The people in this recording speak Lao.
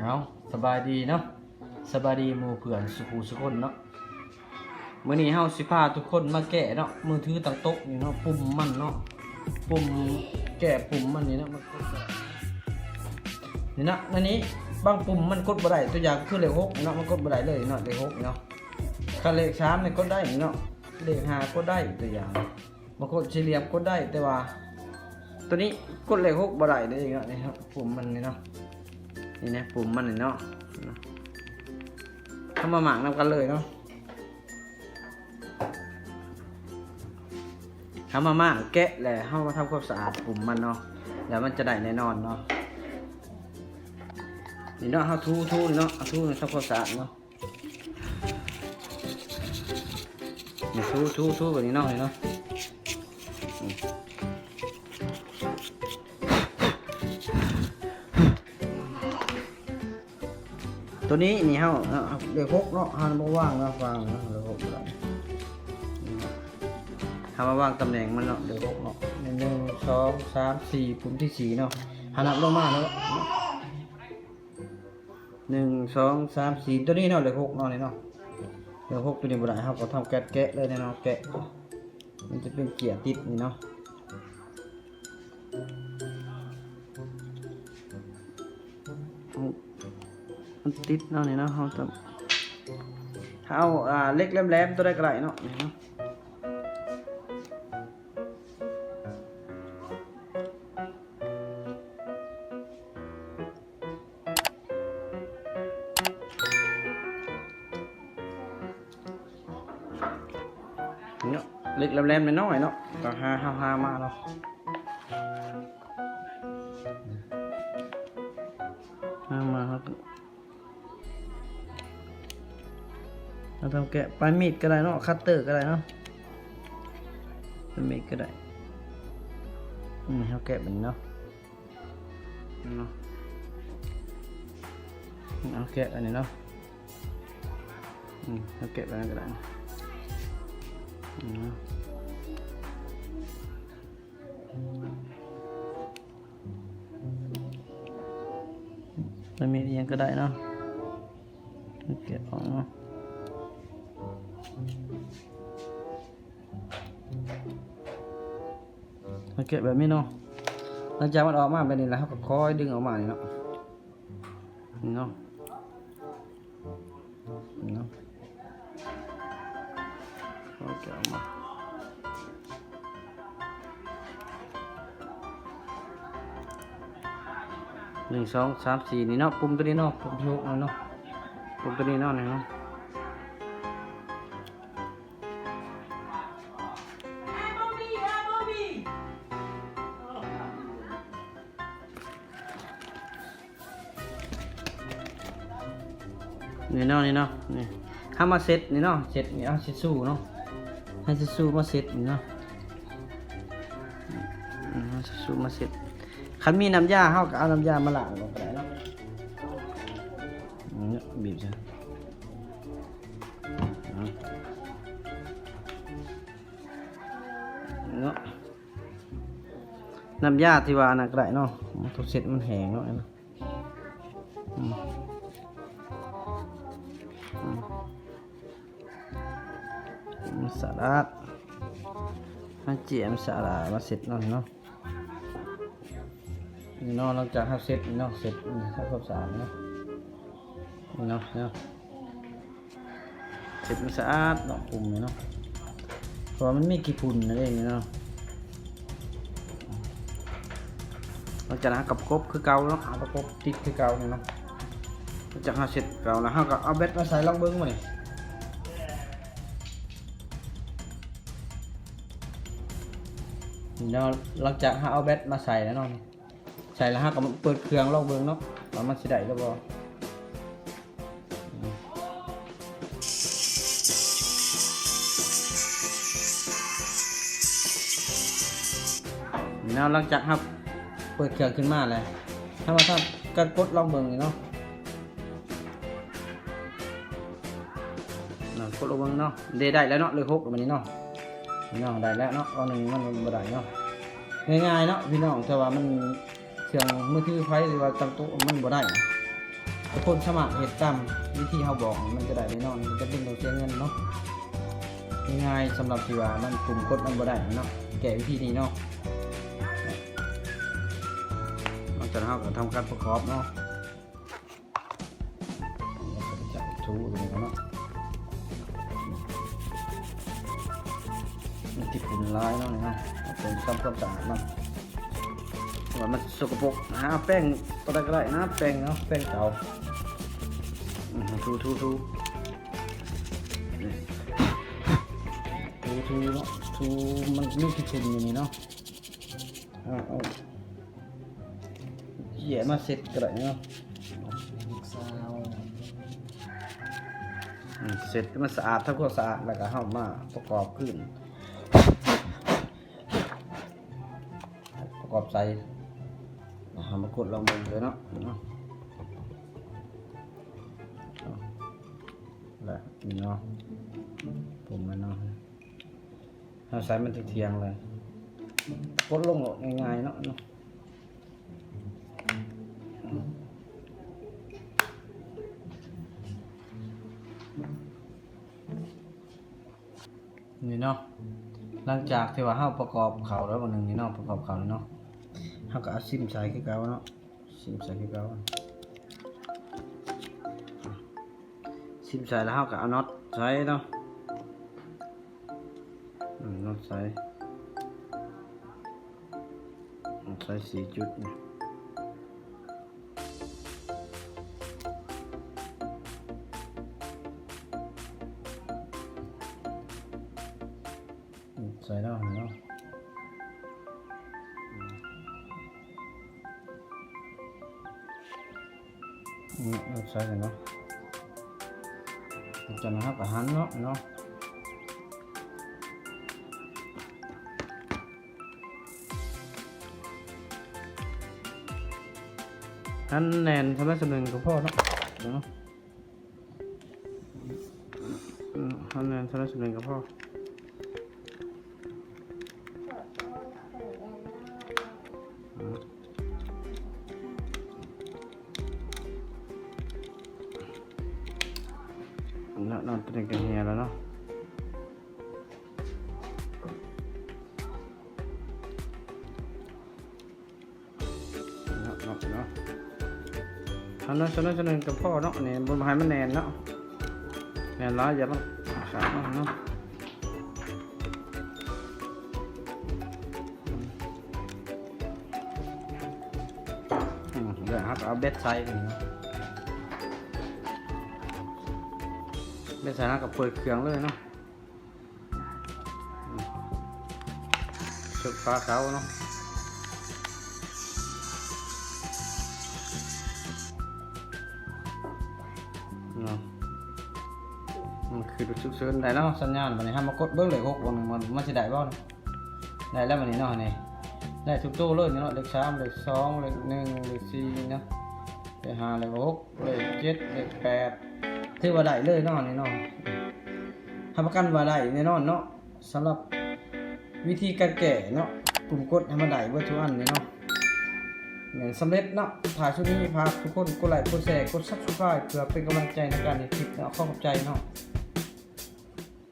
ເອົາ ສະບາຍດີເນາະ ສະບາຍດີໝູ່ເພື່ອນສຸຂູສຸຄົນເນາະ. ມື້ນີ້ເຮົາຊິພາທຸກຄົນມາແກະເນາະ ມືຖືຕັ້ງໂຕະນີ້ເນາະ ປຸ່ມມັນເນາະ ປຸ່ມ ແກະປຸ່ມມັນນີ້ເນາະ ມັນກົດບໍ່ໄດ້ ນີ້ເນາະ. ໃນນີ້ບາງປຸ່ມມັນກົດບໍ່ໄດ້ ຕົວຢ່າງຄືເລກຫົກນີ້ເນາະ ມັນກົດບໍ່ໄດ້ເລີຍເນາະ ເລກຫົກນີ້ເນາະ. ຄັນເລກສາມນີ້ກົດໄດ້ເນາະ ເລກຫ້າກົດໄດ້ ຕົວຢ່າງ ບາງຄົນສີ່ຫຼ່ຽມກົດໄດ້ ແຕ່ວ່າໂຕນີ້ກົດເລກຫົກບໍ່ໄດ້ເດ້ເນາະ. ນີ້ເນາະ ປຸ່ມມັນນີ້ເນາະ ນີ້ນະ ປຸ່ມມັນນີ້ເນາະ. ເຮົາມາມ້າງນຳກັນເລີຍເນາະ ເຮົາມາມ້າງແກະ ແລ້ວເຮົາມາທຳຄວາມສະອາດປຸ່ມມັນເນາະ ແລ້ວມັນຈະໄດ້ແນ່ນອນເນາະ. ນີ້ເນາະ ເຮົາຖູໆ ນີ້ເນາະ ເອົາຖູທຳຄວາມສະອາດເນາະ. ນີ້ ຖູ ຖູ ຖູແບບນີ້ເນາະ ນີ້ເນາະ. ໂຕນີ້ນີ້ເຮົາ ເອີ ເລກຫົກເນາະ ເຮົາບໍ່ວາງເນາະ ວາງເນາະ ເລກຫົກ ເຮົາມາວາງຕຳແໜ່ງມັນເນາະ ເລກຫົກເນາະ. ນີ້ ໜຶ່ງ ສອງ ສາມ ສີ່ ປຸ່ມທີສີ່ເນາະ ເຮົານັບລົງມາເນາະ. ໜຶ່ງ ສອງ ສາມ ສີ່ ໂຕນີ້ເນາະ ເລກຫົກເນາະ ນີ້ເນາະ ເລກຫົກໂຕນີ້ບໍ່ໄດ້ ເຮົາກໍທຳການແກະເລີຍເນາະ ແກະ ມັນຈະເປັນເຈ້ຍຕິດນີ້ເນາະ ມັນຕິດເນາະ ນີ້ເນາະ. ເຮົາຕ້ອງ ເຮົາ ອ່າ ເຫຼັກແຫຼມໆ ໂຕໃດກໍໄດ້ເນາະ ນີ້ເນາະ. ເນາະ ເຫຼັກແຫຼມໆ ນ້ອຍໆ ເນາະ ກໍຫາ ເຮົາຫາມາເນາະ ຫາມາ ເຮົາກໍ ເຮົາຕ້ອງແກະ ປາຍມີດກໍໄດ້ເນາະ ຄັດເຕີກໍໄດ້ເນາະ ປາຍມີດກໍໄດ້. ນີ້ ເຮົາແກະແບບນີ້ເນາະ ເນາະ ເອົາແກະອັນນີ້ເນາະ ອືມ ເອົາແກະແບບນັ້ນກໍໄດ້ ອືມ ແລ້ວມີດອີ່ຫຍັງກໍໄດ້ເນາະ ແກະອອກເນາະ. ເຮົາແກະແບບນີ້ເນາະ ຫຼັງຈາກມັນອອກມາແບບນີ້ແລ້ວ ເຮົາກໍຄ່ອຍດຶງອອກມານີ້ເນາະ ນີ້ເນາະ ນີ້ເນາະ ຄ່ອຍແກະອອກມາ ໜຶ່ງ ສອງ ສາມ ສີ່ ນີ້ເນາະ ປຸ່ມໂຕນີ້ເນາະ ປຸ່ມທີຫົກເນາະ ປຸ່ມໂຕນີ້ເນາະ ນີ້ເນາະ. ນີ້ເນາະ ນີ້ເນາະ ນີ້ ເຮົາມາເຊັດນີ້ເນາະ ເຊັດນີ້ ເອົາທິດຊູເນາະ ໃຫ້ທິດຊູມາເຊັດນີ້ເນາະ ອືມ ເອົາທິດຊູມາເຊັດ ຄັນມີນ້ຳຢາ ເຮົາກໍເອົານ້ຳຢາມາລ້າງອອກກໍໄດ້ເນາະ ອືມ ບີບຊະ ເນາະ ນ້ຳຢາທີ່ວ່າອັນນັ້ນກໍໄດ້ເນາະ ຕ້ອງເຊັດມັນແຫ້ງເນາະ ອືມ ອືມ ອືມ ສະອາດ ໃຫ້ເຈ້ຍມັນສະອາດ ມາເຊັດເນາະ ເນາະ ນີ້ເນາະ ຫຼັງຈາກເຮົາເຊັດນີ້ເນາະ ເຊັດ ອືມ ທຳຄວາມສະອາດເນາະ ນີ້ເນາະ ເນາະ ເຊັດມັນສະອາດເນາະ ປຸ່ມນີ້ເນາະ ເພາະວ່າມັນມີຂີ້ຝຸ່ນນັ້ນເອງເນາະ ຫຼັງຈາກນັ້ນເຮົາກໍປະກົບຄືເກົ່າເນາະ ເຮົາປະກົບຕິດຄືເກົ່ານີ້ເນາະ ຫຼັງຈາກເຮົາເຊັດເກົ່າແລ້ວ ເຮົາກໍເອົາແບັດມາໃສ່ລອງເບິ່ງມື້ນີ້ ນີ້ເນາະ ຫຼັງຈາກເຮົາເອົາແບັດມາໃສ່ແລ້ວເນາະ ນີ້ ໃສ່ແລ້ວເຮົາກໍມາເປີດເຄື່ອງລອງເບິ່ງເນາະ ວ່າມັນຊິໄດ້ຫຼືບໍ່ ນີ້ເນາະ ຫຼັງຈາກເຮົາເປີດເຄື່ອງຂຶ້ນມາແລ້ວ ເຮົາມາທຳການກົດລອງເບິ່ງນີ້ເນາະ ເນາະ ກົດລອງເບິ່ງເນາະ ເດ ໄດ້ແລ້ວເນາະ ເລກຫົກແລ້ວບັດນີ້ເນາະ ເນາະ ໄດ້ແລ້ວເນາະ ອັນໜຶ່ງມັນບໍ່ໄດ້ເນາະ ງ່າຍໆເນາະພີ່ນ້ອງ ແຕ່ວ່າມັນ ເຄື່ອງມືຖືໃຜ ຫຼືວ່າຕັ້ງໂຕະມັນບໍ່ໄດ້ ທຸກຄົນສາມາດເຮັດຕາມວິທີເຮົາບອກ ມັນຈະໄດ້ແນ່ນອນ ບໍ່ຈຳເປັນຕ້ອງເສຍເງິນເນາະ. ງ່າຍໆ ສຳລັບທີ່ວ່າມັນປຸ່ມກົດມັນບໍ່ໄດ້ເນາະ ແກ້ວິທີນີ້ເນາະ. ຫຼັງຈາກນັ້ນເຮົາກໍທຳການປະກອບເນາະ. ຖືຕົວນີ້ເນາະ ມັນຂີ້ຝຸ່ນຫຼາຍເນາະ ນີ້ເນາະ ເປັນທຳຄວາມສະອາດມັນ ວ່າມັນສົກກະປົກ ຫາແປງຕົວໃດກໍໄດ້ນະ ແປງເນາະ ແປງເຕົາ ອືມ ຖູໆໆ ຖູໆເນາະ ຖູ ມັນມີຂີ້ຝຸ່ນຢູ່ນີ້ເນາະ ເອົາ ເອົາ ເຈ້ຍມາເຊັດກໍໄດ້ເນາະ ລູກສາວ ອືມ ເຊັດໃຫ້ມັນສະອາດ ທຳຄວາມສະອາດ ແລ້ວກໍເຮົາມາປະກອບຄືນ ປະກອບໃສ່ ເຮົາມາກົດລອງເບິ່ງເດີເນາະ ເນາະ ແລ້ວນີ້ເນາະ ປຸ່ມມັນເນາະ. ເຮົາໃສ່ມັນທ່ຽງໆເລີຍ ກົດລົງໂລດ ງ່າຍໆເນາະ ເນາະ ນີ້ເນາະ. ຫຼັງຈາກທີ່ວ່າເຮົາປະກອບເຂົ້າແລ້ວ ບາດໜຶ່ງນີ້ເນາະ ປະກອບເຂົ້ານີ້ເນາະ ເຮົາກໍເອົາຊິມໃສ່ຄືເກົ່າເນາະ. ຊິມໃສ່ຄືເກົ່າ ຊິມໃສ່ແລ້ວເຮົາກໍເອົານັອດໃສ່ເນາະ ອືມ ນັອດໃສ່ ໃສ່ສີ່ຈຸດນີ້ ໃສ່ແລ້ວເນາະ ອືມ ໃສ່ແລ້ວເນາະ ຈາກນັ້ນເຮົາກໍຫັນເນາະ ເນາະ ຫັນແໜ້ນສ່ຳໃດສ່ຳໜຶ່ງກໍພໍເນາະ ເນາະ. ອືມ ເຮົາແໜ້ນເທົ່າໃດສ່ຳນັ້ນກໍພໍ ອືມ ເນາະ ເນາະ ຕົວນີ້ກໍເຫື່ອແລ້ວເນາະ. ເນາະ ເນາະ ເນາະ ເອົາໜ້ອຍ ສ່ຳໜ້ອຍ ສ່ຳໜ້ອຍກໍພໍເນາະ ອັນນີ້ບໍ່ໃຫ້ມັນແໜ້ນເນາະ ແໜ້ນຫຼາຍຢ່າມັນຂາດເນາະ ເນາະ ອືມ ແລ້ວເຮົາກໍເອົາເບັດໃສ່ນີ້ເນາະ ເບັດໃສ່ແລ້ວກໍເປີດເຄື່ອງເລີຍເນາະ. ອືມ ເປີດຝາເຕົາເນາະ ເນາະ ມັນຄືສຸກເສີນໄດ້ເນາະ ສັນຍານ. ບາດນີ້ເຮົາມາກົດເບິ່ງເລກຫົກ ວ່າມັນ ມັນຊິໄດ້ບໍ່ເນາະ ໄດ້ແລ້ວບາດນີ້ເນາະ ນີ້ໄດ້ທຸກໂຕເລີຍເນາະ ເລກສາມ ເລກສອງ ເລກໜຶ່ງ ເລກສີ່ເນາະ ເລກຫ້າ ເລກຫົກ ເລກເຈັດ ເລກແປດ ຖືວ່າໄດ້ເລີຍເນາະ ນີ້ເນາະ ຮັບປະກັນວ່າໄດ້ແນ່ນອນເນາະ. ສຳລັບວິທີການແກ້ເນາະ ປຸ່ມກົດໃຫ້ມັນໄດ້ເບິດທຸກອັນນີ້ເນາະ ແມ່ນສຳເລັດເນາະ. ທ້າຍສຸດນີ້ຝາກທຸກຄົນກົດໄລ້ ກົດແຊ ກົດ Subscribe ເພື່ອເປັນກຳລັງໃຈໃນການເຮັດຄລິບເນາະ. ຂໍຂອບໃຈເນາະ.